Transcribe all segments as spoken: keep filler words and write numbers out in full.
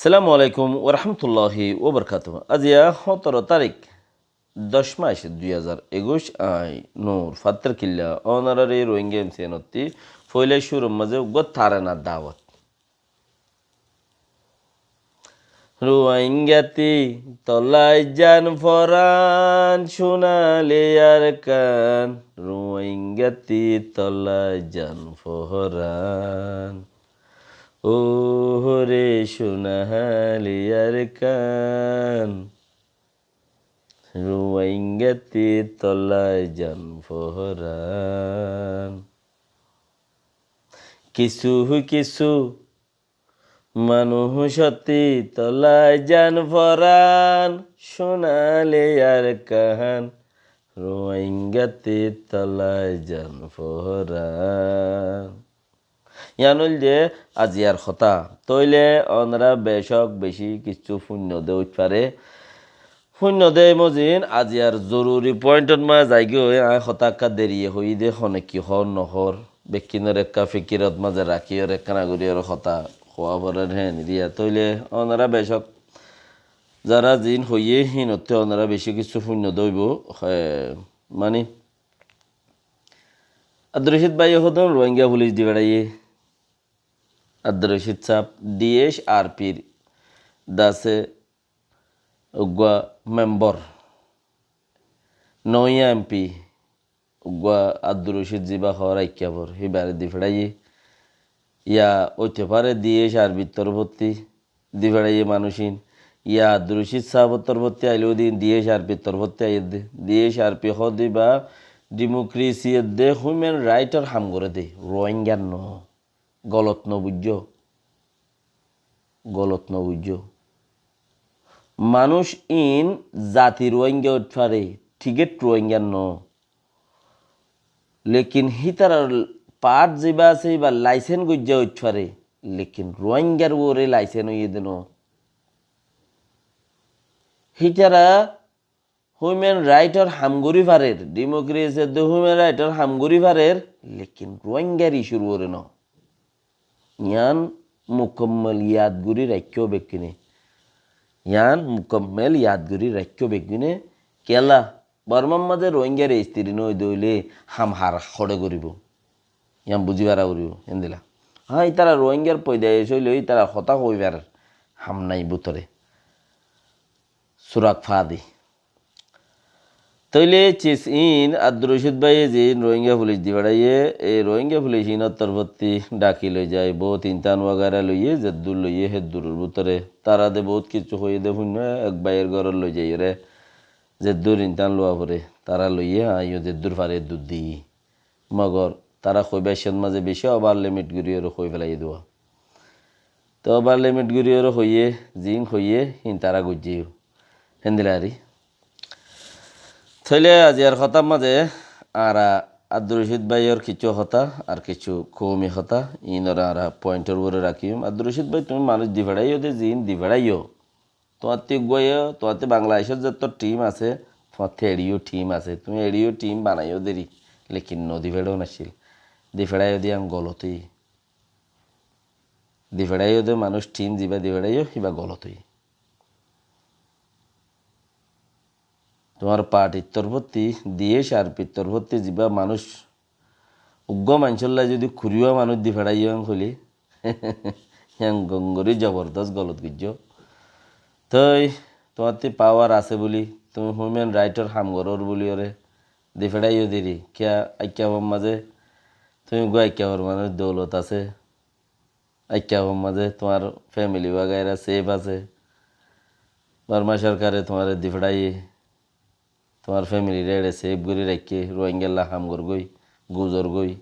Assalamu alaikum warahmatulláhi wabarakátuhu. Aziya hóñtoro tarík, doc mac, dui házar ekuic, añí Nur Fattar Killa, ónoráre Rohingya M C N ottí foila cúrur mazé uggwá taranar dawot. Ruáingati tolai jan forán, cúnali Arkan. Ruáingati tolai jan forán, ó hore cúnali Arkan. Ruáingati tolai jan forán. Kissú kissú manúic ottí tolai jan forán, cúnali Arkan, Ruáingati tolai jan forán. Yián óilde aziyar hotá. Tóile ónora becók bicí kissú fúinno de óit fare. Fúinno de mozin aziyar zoruri pointot ma zaigói, añí hotá ekká deriye hoiyí de, hone ki hoór nohoór. Bekkúnor ekká fikirot mazé rakíyor, ekkána goríyor hotá hoó forer héen eriya. Tóile ónora becók zara ziín hoiyé, híinottú ónora bicí kissú fúinno de óibo. Hé, mani, Abdur Rocid báiye hodún Rohingya fulic di feçáiye. Abdur Rocid sáb D H R P r dase uggwá membor, noya M P, uggwá Abdur Rocid zibá hoór Aikkafor, híbare di feçáiye. Ya óite fare D H R P r torfótti di feçáiye manúic ín. Ya Abdur Rocid sábor torfótti ailé de, D H R P r torfótti aiyé de. D H R P hoó de ibá democracy edde, human right or ham goré de, Rohingyar no. Golot no buijjó. Golot no buijjó. Manúic ín zati Rohingya óit fare, tiket Rohingyar no. Lekin hítarar part zibá asé, ibá laisen goijjá óit fare, lekin Rohingyar uore laisen óiye de no. Hítara human right or ham gorí farer, democracy edde human right or ham gorí farer, lekin Rohingyar issue r uore no. Yián mukammel yad gorí raikkó bekkúne. Yián mukammel yad gorí raikkó bekkúne. Kiyólla? Bormar mazé Rohingyar estiri no óide óile ham har hoçé goríbo? Yián buzí fara goríbo, héndilla. Há, ítara Rohingyar foidaic óileyo ítara hotá hoi farer, ham nai bútore. Surak fadi. Tóile cis ín Abdur Rocid báiye ziín Rohingya fulic di feçáiye, ei Rohingya fulic ínor torfótti dhaki loi zai, bout intán wagaira loiye, zeddur loiye, heddur bútore. Tará de bout kissú hoiyé de fúinno, ek báiyor górot loi zaiyóre, zeddur intán luwa fore, tará loiye, añíyo zeddur fari eddur diyí. Mogor tará hoibar cómot mazé bicí over limit goríyore hoi félaiye de. Te over limit goríyore hoiye, ziín hoiye, híin tará goijjé yó. Héndilla ari. Tóile aziyar hotár mazé añára Abdur Rocid báiyor kissú hotá, ar kissú koumi hotá, iínoré añára pointor uore rakíyum. Abdur Rocid bái, tuñí manúic di feçáiyo de, ziín di feçáiyo, tuáñttí uggúayo, tuáñttí Bangladecót zetó thim asé, tuáñttí eçíyo thim asé. Tuñí eçíyo thim banaiyó deri, lekin no di feçó naccíl. Di feçáiyo de yián golot óiye. Di feçáiyo de manúic thim zibá di feçáiyo, híba golot óiye. Tuáñr partir torfótti, D H R P r torfótti zibá manúic uggúa maincólla zodi kuriwá manúic di feçáiyo en hoilé, yián gom gorí zobordos golot goijjó. Toi tuáñttí pawar asé buli, tuñí human raitor ham gorór buliyóre di feçáiyo deri. Kiyá Aikkafor mazé, tuñí uggúa Aikkafor manúic doulot asé. Aikkafor mazé tuáñr femili wagaira sef asé. Borma sorkare tuáñre di feçáiye. Tuáñr femilire eçe sef gorí raikké, Ruáinggalla ham gorgói, guzorgói.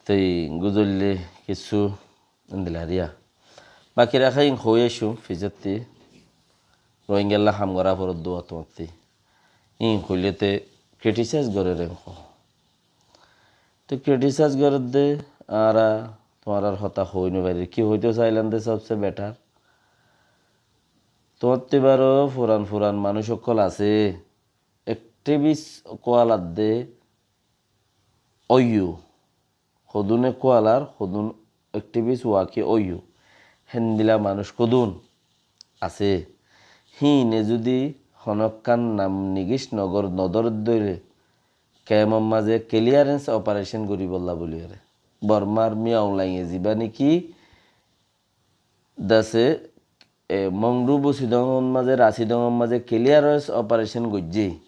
Toi guzoille kissú endilla ariya. Baki rakha in hoi aiccúm fisotti, Ruáinggalla ham gorá foredde tuáñtti. In hoilé te krithisais gorer en ho. Te krithisais goredde añára tuáñrar hotá hoi no farir. Ki hoito sailam de sobse betar? Tuáñtti baro furan furan manúic ókkol asé, ekthibis kualadde óiyo. Hodún e kualar, hodún ekthibis waki óiyo. Héndilla manúic hodún asé. Híine zudi honókkan nam nigíc nogor-, nodóredde óile, kemor mazé clearance operation goríbolla buli óre. Bormar Min Aung Hlaing e zibá néki dase, e, Mongdu Busidong or mazé, Rasidong or mazé clearance operation goijjé.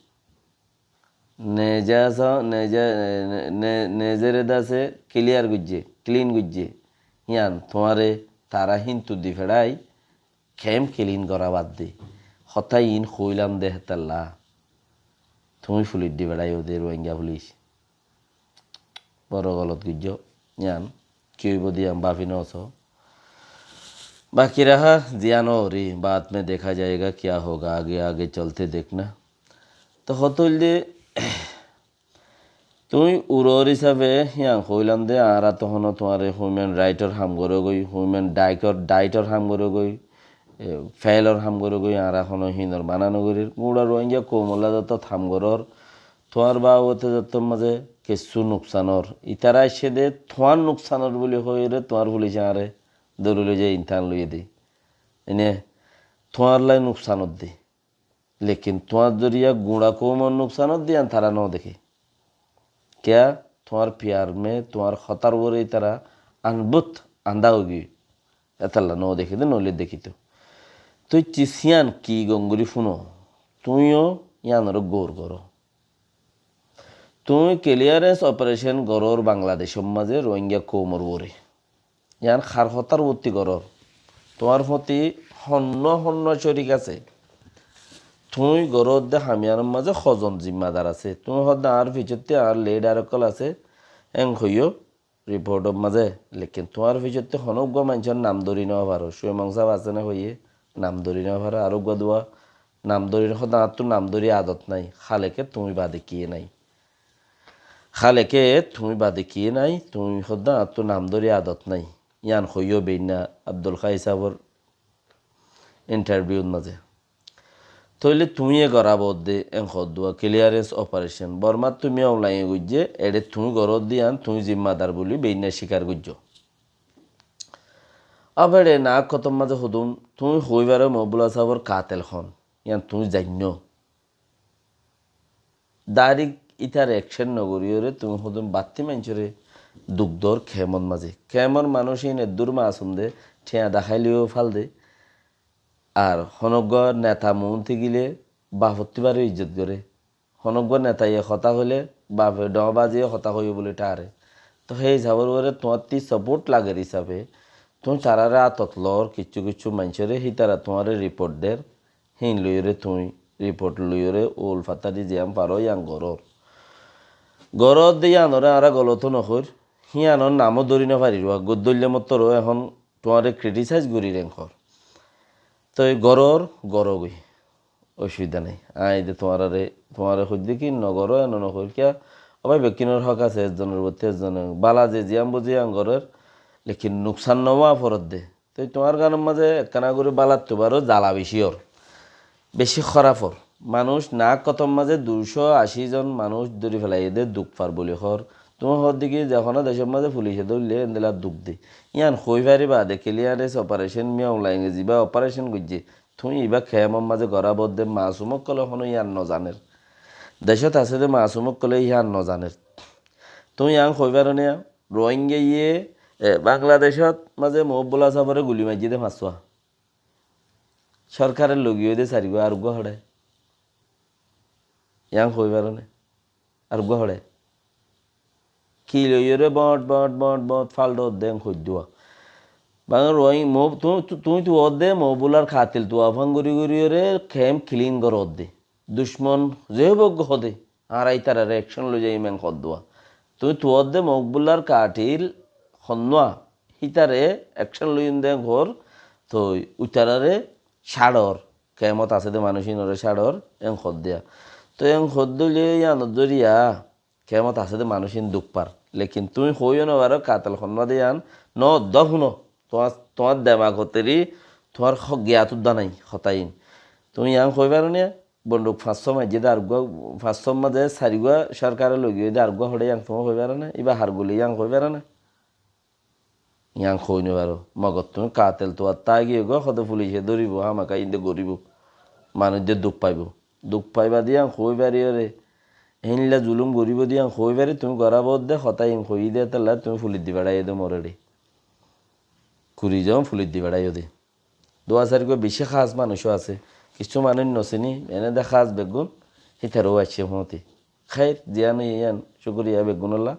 Neja sa-, neja, ne-, ne-, nejere dase clear goijjé, clean goijjé. Yián tuáñre tará híntu di feçái, kem clean gorá bad di. Hotá iín hoóilam de hétalla. Tuñí fulic di beçáiyo de Rohingya fulic. Boro golot goijjó. Yián ki óibo de yián báfi no só. Baki raha ziyán óri, baad mein dekha jayega kya hoga, age age cholte dekhna. To hotá óilde Tuñí uror hísafe yián hoóilam de, añára tohóno tuáñre human right or ham gorógoi, human right or, right or ham gorógoi, e, fel or ham gorógoi, añára honó hínor mana nogorír. Gura Rohingya koumolla zotot ham gorór, tuáñr babote zotot mazé kessú nuksan or. Itara aiccé de tuáñr nuksan or buli hoiyóre tuáñr fulice añáre dóri loi zai intahan loiyé de. Ene tuáñr lai nuksan or de. Lekin tuáñr zoriya gura koumor nuksan or de yián tara no deké. Kiyá? Tuáñr piyar me, tuáñr hotár uore tara anbut anda ói giyé. Etalla no deké de, noile dekíto. Tui cis yián ki gom gorí fúno? Tuñíyo yiánore gour goró. Tuñí clearance operation gorór Bangladecor mazé Rohingya koumor uore. Yián har hotár uottí gorór? Tuáñr foti honnúa honnúa córik asé? Tuñí goródde ham yiánor mazé hozon zimmadar asé? Tuñí hoódde añár ficottí añár lidar ókkol asé, en hoiyó riport or mazé. Lekin tuáñr ficottí honó uggúa maincór nam dóri no faró. Suimong sáb asé né hoiyé, nam dóri no faró. Ar uggúa duwa nam dóri, hoódde añáttu nam dóri adot nái. Háleke tuñí bade kiyé nái. Háleke tuñí bade kiyé nái, tuñí hoódde añáttu nam dóri adot nái. Yián hoiyó beinna Abdul Hái sábor interview r mazé. Tóile tuñí e gorá bodde en hoddúa clearance operation. Bormáttu Min Aung Hlaing e goijjé, eçé tuñí goródde yián tuñí zimmadar buli beinna cíkar goijjó. Abar e naák hotor mazé hodún, tuñí hoói faró Mohibullah sábor katel hon. Yián tuñí zainnó. Direct ítar action nogoríyoré tuñí hodún batti maincóre duk dor kemor mazé. Kemor manúic ín eddur masum de, thiañ daháileyo fal de. Ar honóggua neta muúnti gile bafottí bare izzot goré. Honóggua netaye hotá hoilé bafe dhoóñ baziye hotá hoiyé buli tháre. Tó hé hísabor uore tuáñttí support lager hísabe tuñí tarare átot lor, kiccú kiccú maincóre hítara tuáñre report der. Híin loiyóre tuñí report loiyóre ul fatari ziyán faró yían gorór. Goródde yíanoré añára golot nohoóir, híanor namó dóri nofarir, uggúa dóilla mottor ehón tuáñre criticize gorir en hoór. Toi gorór, gorógoi. Osubida nái. Aññí de tuáñrare, tuáñre hoidde ki nogoró, eno nohoóir kiyá? Ó bái, bekkúnor hók asé, ezzonor uottí ezzone bála ze ziyán buzé yían gorér, lekin nuksan no ówa foredde. Toi tuáñr ganor mazé ekkána gorí bálattu baró zala bicí ór, bicí hóraf ór. Manúic naák hotor mazé duicó ací zon manúic dóri felaiyé dé duk far buli hoór. Tuñí hoódde ki ze honó decór mazé fulice dóille endilla duk de. Yían hoói fariba de clearance operation, Min Aung Hlainge zibá operation goijjé, tuñí ibá kemor mazé gorá bodde masum ókkole honó yían nozaner. Decót asé dé masum ókkole yían nozaner. Tuñí yían hoói faro né? Rohingyaye, e, Bangladecót mazé Mohibullah sábore guli maijjé dé fañssúa. Sorkaror logi óiye dé sarigúa, ar uggúa hoçé. Yían hoói faro né? Ar uggúa hoçé. Ki loiyóre boñt, boñt, boñt, boñt fal dódde en hoiddúa. Bang Rohing-, Mo-, tu-, tu-, tuñí tuwódde Mohibullar katil tuwa fán gorí goríyoré kem clean goródde. Ducmon ze hóbok hoóde, añára ítarare action loi zaiyum en hoddúa. Tuñí tuwódde Mohibullar katil honnúa, hítare action loiyum de en hoór, toi uitarare cáçor, kemot asé dé manúic ínoré cáçor, en hoddúa. Toi en hoddúa óile yíanor zoriya kemot asé dé manúic ín duk far. Lekin tuñí hoóiyo nofaró katel honnúa dé yían, no dó fúno, tuáñr, tuáñr demak hotéri, tuáñr hó-, giyat uddá nái, hotá ín. Tuñí yían hoói faro né? Bonduk fañssúa maijjé dé ar uggúa, fañssúa mazé sarigúa sorkare logi óiye dé ar uggúa hoçé yían tuñí hoói faro né? Ibá har guli yían hoói faro né? Yián hoói no faro. Mogor tuñí katel tuáñr táki giyói, hoóde fulice dóribo, hámaka inde goríbo. Manúic de duk faibo. Duk faiba de yián hoói fariyóre, héinla zulum goríbo de yián hoói fari, tuñí gorá bódde, hotá iín hoiyí de, hétolla tuñí fulic di beçáiyo de moré re. Kuri zon fulic di beçáiyo de. Duwa sairgua bicí hás manúic ó asé. Kissú manúic no siní, ene de hás beggún, hítaró aiccé hoóñti. Héir, ziyán óiye yián, cúkuriya beggúnolla.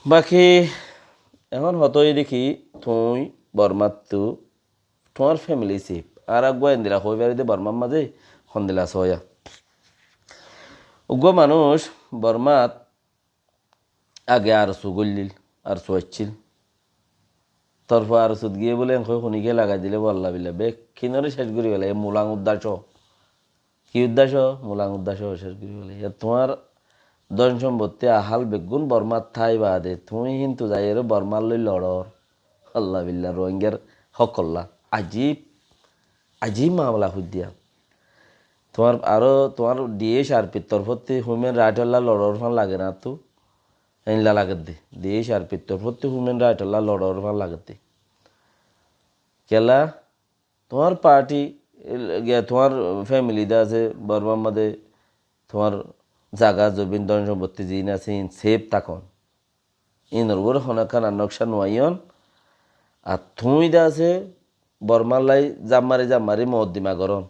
Baki, ehón hotá óiye de ki, tuñí Bormáttu, tuáñr family sef. Ar eggúa endilla hoói fari de Bormár mazé, hondilla soóya. Eggúa manúic Bormát age arsu goillíl, arsu aiccíl. Torfo arsut giyé bóle enhoi huniké lagai dilé, walla billa, bekkúnoré céc gorí félaiye, e mulang uddac ó. Ki uddac ó? Mulang uddac ó céc gorí félaiye. Yar tuáñr don sompotti ahál beggún Bormát tái baade, tuñí kintu zaiyóre Bormár loi loçor. Walla billa, Rohingyar hókolla. Ajib, ajib mamela hoiddé. Tuáñr aró tuáñr D H R P r torfótti, human right olla loçor fán lage na tú? Héinla lagedde. D H R P r torfótti human right olla loçor fán lagedde. Kiyólla? Tuáñr party, el, giya tuáñr family de asé, Bormár mazé tuáñr zaga, zobin, don sompotti ziín asé, iín sef tákon. Inor uore honó ekkán ar nokcá no aiyón. Ar tuñí de asé Bormár lai zammari zammari moddima gorón.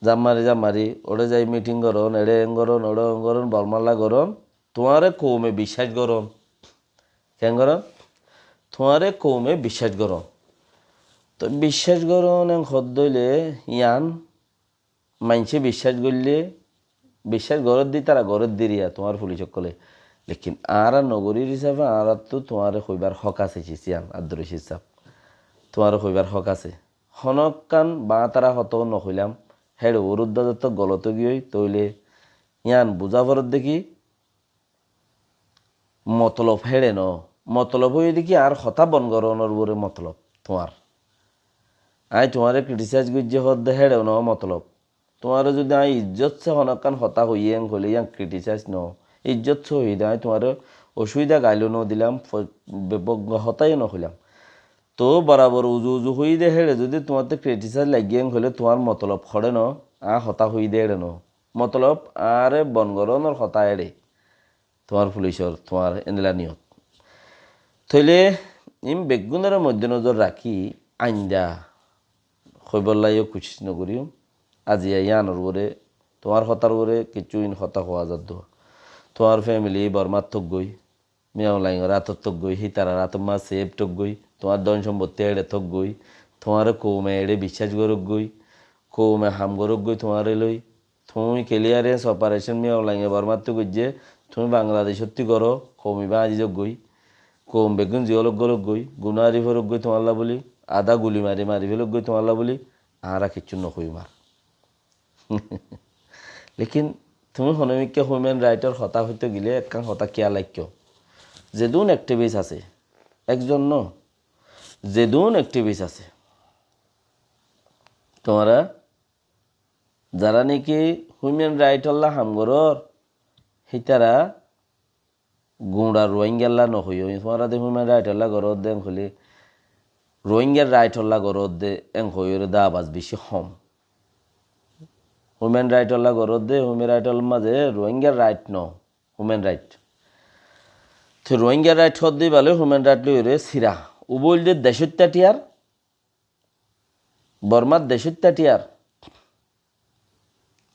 Zammari zammari, óre zai meeting gorón, eçe en gorón, óre en gorón, Bormár lai gorón. Tuáñre koume biccác gorón. Ken gorón? Tuáñre koume biccác gorón. Toi biccác gorón en hoódde óile yián maincé biccác goillé, biccác gorédde ítara gorédde riya tuáñr fulic ókkole. Lekin añára no gorír hísafe añárattú tuáñre hoibár hók asé, cis yián, Abdur Rocid sáb. Tuáñre hoibár hók asé. Honókkan bañtara hotá no hoilám, héçe urudda zotó golot ói giyói, tóile yián buzá foredde ki, motolob héçe no. Motolob óiye de ki, añár hotá bon gorónor uore motolob tuáñr. Añí tuáñre criticize goijjí hoódde héçe no motolob. Tuáñre zodi añí ijjot se honókkan hotá hoiyé en hoilé yián criticize no. Ijjot se hoiyé de, añí tuáñre osubida gailó no dilám, fo-, be-, beggúa hotáyo no hoilám. Tóu borabor uzu uzu hoiyí de héçe zodi tuáñtte criticize laiggé en hoilé tuáñr motolob hoçé no, añár hotá hoiyí de héçe no. Motolob añáre bon gorónor hotá héçe. Tuáñr fulicor, tuáñr endilla niyot. Tóile iín beggúnore moidde nozor rakí, ainda hoibálla yó kucíc no goríyum. Aziya yiánor uore, tuáñr hotár uore kissú iín hotá hoó zadde. Tuáñr family Bormát tók goi, Miyaung Laingor átot tók goi, hítarar átot mazé sef tók goi, tuáñr don sompotti éçe tók goi, tuáñre koume éçe biccác gorók goi, koume ham gorók goi tuáñre loi. Tuñí clearance operation Miyaung Lainge Bormáttu goijjé, tuñí Bangladecótti goró, koum ibá añzi zok goi, koum beggún ziyólok gólok goi, gunári forok goi tuáñlla buli, adá guli mari mari felok goi tuáñlla buli, añára kiccú no hoiyum ar. Lekin tuñí honómikká human right or hotá hoitó gile ekkán hotá kiyal raikkó. Zedún activist asé, ekzon no, zedún activist asé, tuáñra zará niki human right olla ham gorór, hítara guñça Rohingyalla no hoiyó, tuáñra de human right olla goródde en hoilé, Rohingyar right olla goródde en hoiyóre de abas bicí hom. Human right olla goródde, human right olla mazé Rohingyar right no, human right. Te Rohingyar right hoódde íba loi human right loiyóre sira. Uba óilde decóitta thiyar, Bormar decóitta thiyar.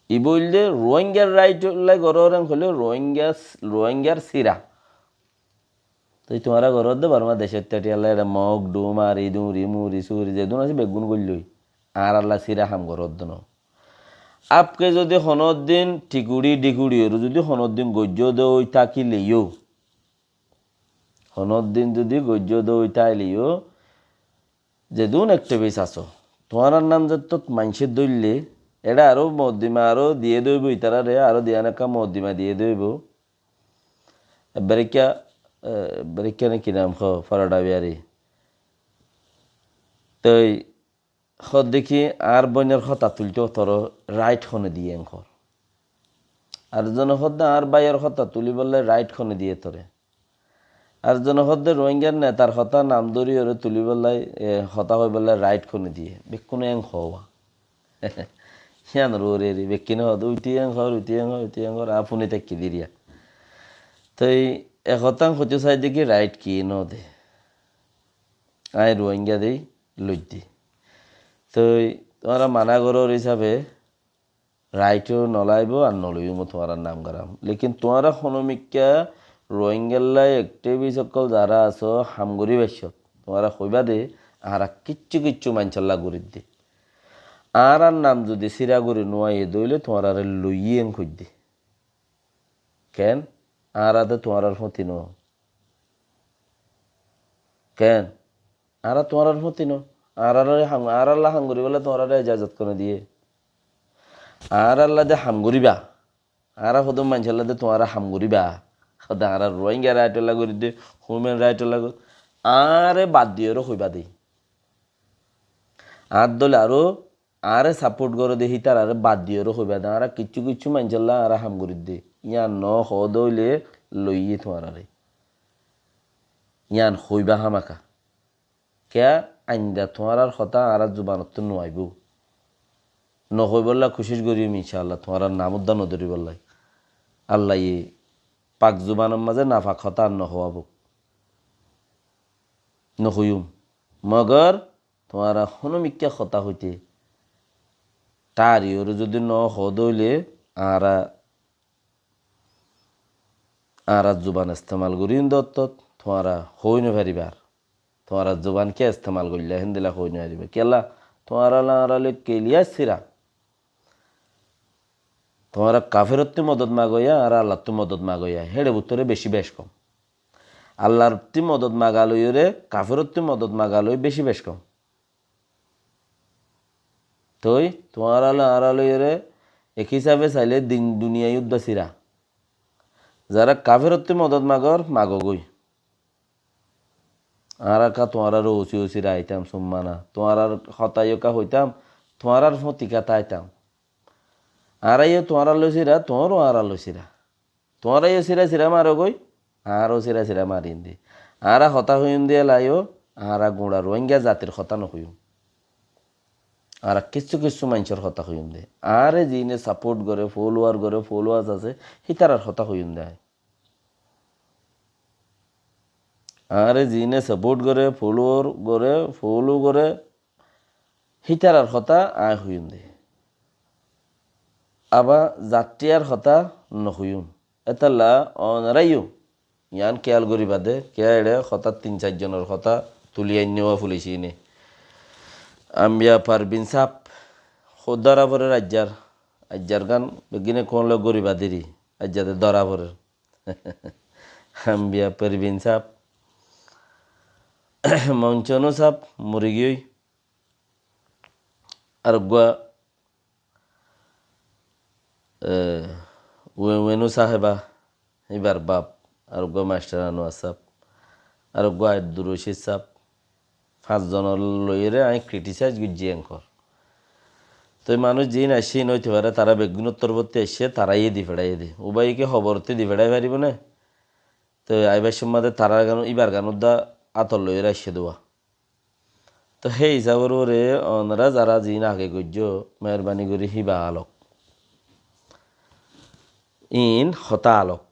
Ibá óilde Rohingyar right olla gorór en hoilé Rohingya, Rohingyar sira. Toi tuáñra goródde Bormar decóitta thiyar loi, eçe Mog, Dum, Ari, Duri, Muri, Suri, zedún asé beggún goillói. Añáralla sira ham goródde no. Apke zodi honóddin thikuri dhikuri óre zodi honóddin goijjó de ói tákile yó, honóddin zodi goijjó de ói tákile yó, zedún activist asó, tuáñrar nam zettót maincé dóille, eçe aró moddima aró diyé de óibo, itarare aró diyan ekka moddima diyé de óibo. Ebbarekka, e, ebbarekka ne ki nam hoó, Farada Biyari. Toi hoódde ki, añár boinor hotá tuiltó toré right hone diyé en hoór. Ar zone hoódde añár báiyor hotá tulibálla right hone diyé toré. Ar zone hoódde Rohingyar netar hotá nam dóri ore tulíbolla, e, hotá hoibólla right kone diye. Bekkúne eén hoó. Yíanor uore eri, bekkúne hoódde uiti eén hoór, uiti eén hoór, uiti eén hoór, añí fúni táikki diriya. Toi e hotá hoitó saidde ki right ki no de. Añí Rohingya dei loidde. Toi tuáñra mana gorór hísabe right ó no laibo ar no loiyum tuáñrar nam goram. Lekin tuáñra hono mikká Rohingyalla activist ókkol zara asó ham gorí baiccó, tuáñra hoibá de, añára kiccú kiccú maincólla gorídde. Añárar nam zodi síra gorí no aiyé de óile tuáñrare loiyé en hoidde. Ken? Añára de tuáñrar fóti no. Ken? Añára tuáñrar fóti no. Añárarle ham, añáralla ham goríbolla tuáñrare ejazot kone diye? Añáralla de ham goríba. Añára hodún maincólla de tuáñra ham goríba. Hodún añára Rohingya right olla gorídde, human right olla gorí. Añáre bad diyore hoibá de. Añár dole aró añáre support goré de hítarare bad diyore hoibá de. Añára kiccú kiccú maincólla añára ham gorídde. Yían no hoó de óile loiyé tuáñrare. Yían hoibá hámaka. Kiyá? Ainda tuáñrar hotá añárar zubanottú no aibó. No hoibólla kucíc goríyum incáalla, tuáñrar nam udda no dóribolla. Allaye pak zubanor mazé nafak hotá ar no hoóabou. No hoiyum. Mogor tuáñra hono mikká hotá hoité tari ore zodi no hoó de óile añára añárar zuban estemal gorí de ottót tuáñra hoói no faribá ar. Tuáñrar zuban kiyá estemal goillá héndilla hoói no faribá. Kiyólla? Tuáñra loi añára loi keliyar síra. Tuáñra kaferottú modot magoiya, añára Allattú modot magoiya. Héçe bútore beci bec kom. Allattú modot maga loiyore kaferottú modot maga loi beci bec kom. Toi tuáñra loi añára loiyore ek hísabe saile din duniyai udda síra. Zara kaferottú modot magor, magogói. Añára ka tuáñrare ósi ósi raitám, summa na. Tuáñrar hotá yó ka hoitám, tuáñrar fóti ka taitám. Añára yó tuáñrar loi síra, tuáñró añárar loi síra. Tuáñra yó síra síra marogói, añára yó síra síra marim de. Añára hotá hoiyum de elai yó, añára guñça Rohingya zatir hotá no hoiyum. Añára kissú kissú maincór hotá hoiyum de. Añáre ziíne support goré, follower goré, followers asé, hítarar hotá hoiyum de añí. Añáre ziíne support goré, follower goré, follow goré, hítarar hotá añí hoiyum de. Abar zattiyar hotá no hoiyum. Étalla onoráiyo yián kéyal goríba de, kiyá eçé hotá tin sair zonor hotá tuli ainné wa fulici ne. Ambiya Parvin sáb, hó dóra forer aijjar, aijjar gán beggíne kónle goríba deri, aijja de dóra forer. Ambiya Parvin sáb, Monconu sáb, mori giyói. Ar uggúa, e, Uwe-, Uwenu sáheba, íbar baf, ar uggúa mastar Anuar sáb, ar uggúa Abdur Rocid sáb, fañs zonor loiyóre añí criticize goijjí enkor. Toi manúic ziín aiccé, iín óite fare, tará beggúnor torfóttu aiccé, taráiye di feçáiye de. Ubaye ki hoborottú di feçái faribó né? Toi aibar cómot de tarár gán, íbar gán udda átor loiyóre aiccé de uwa. Toi hé hísabor uore onorá zará ziín age goijjó, meherbani gorí híba alok. Iín hotá alok.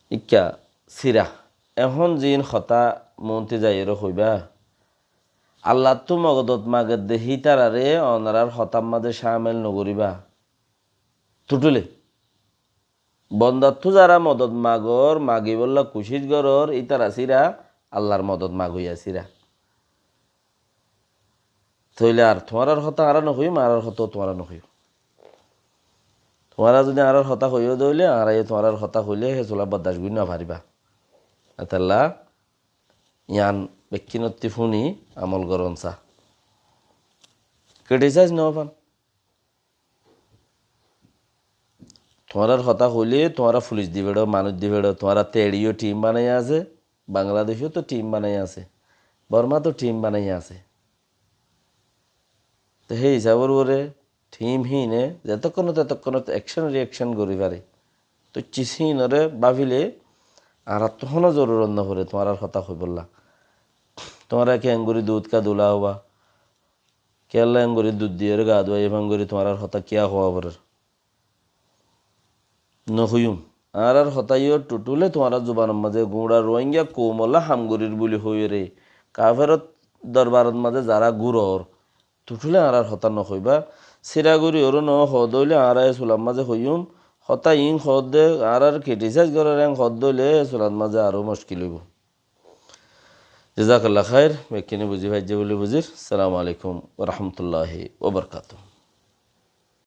Ikká sira. Ehón ziín hotá muúntu zaiyóre hoibá, Allattú modot magedde hítararé onorár hotár mazé cámil nogoríba. Tutule. Bondattú zará modot magor, magibólla kucíc gorór, ítara sira, Allar modot magoiya sira. Tóile ar tuáñrár hotá añára nohoiyúm, añárár hotáo tuáñra nohoiyó. Tuáñra zudi añárár hotá hoiyó de óile, añára yó tuáñrár hotá hoilé hé sula bordac gorí nofaribá. Étalla yián bekkínottí fúni amol goron sa. Criticize nofan. Tuáñrár hotá hoilé tuáñra fulic di feçó, manúic di feçó, tuáñra teçiyó thim banaiya asé, Bangladecó to thim banaiya asé, Bormá to thim banaiya asé. Te hé hísabor uore thim híine zetokkonot tetokkonot action reaction gorí fare. Toi cis híinoré báfile Añárattú honó zorurot noforé tuáñrár hotá hoibólla. Tuáñra ki engorí dud ka dula hoibá? Kiyólla engorí dud diyóre gaa duwai, efán gorí tuáñrár hotá kiyá hoó forer? Nohoiyúm. Añárár hotá yó thuthúle tuáñrár zubanor mazé guñça Ruáingga koumolla ham gorír buli hoiyóre kaferót dorbarot mazé zará gúror, thuthúle añárár hotá nohoibá. Síra gorí oró nohoódde óile añára e sulat mazé hoiyúm, hotá iín hoódde, añárár krithisáis gorór en hoódde óile e sulat mazé aró mockil óibou. Jazakallah khair, bekkúne buzí faijjé buli buzír. Assalamu alaikum wa rahmatullahi wa barakatuhu.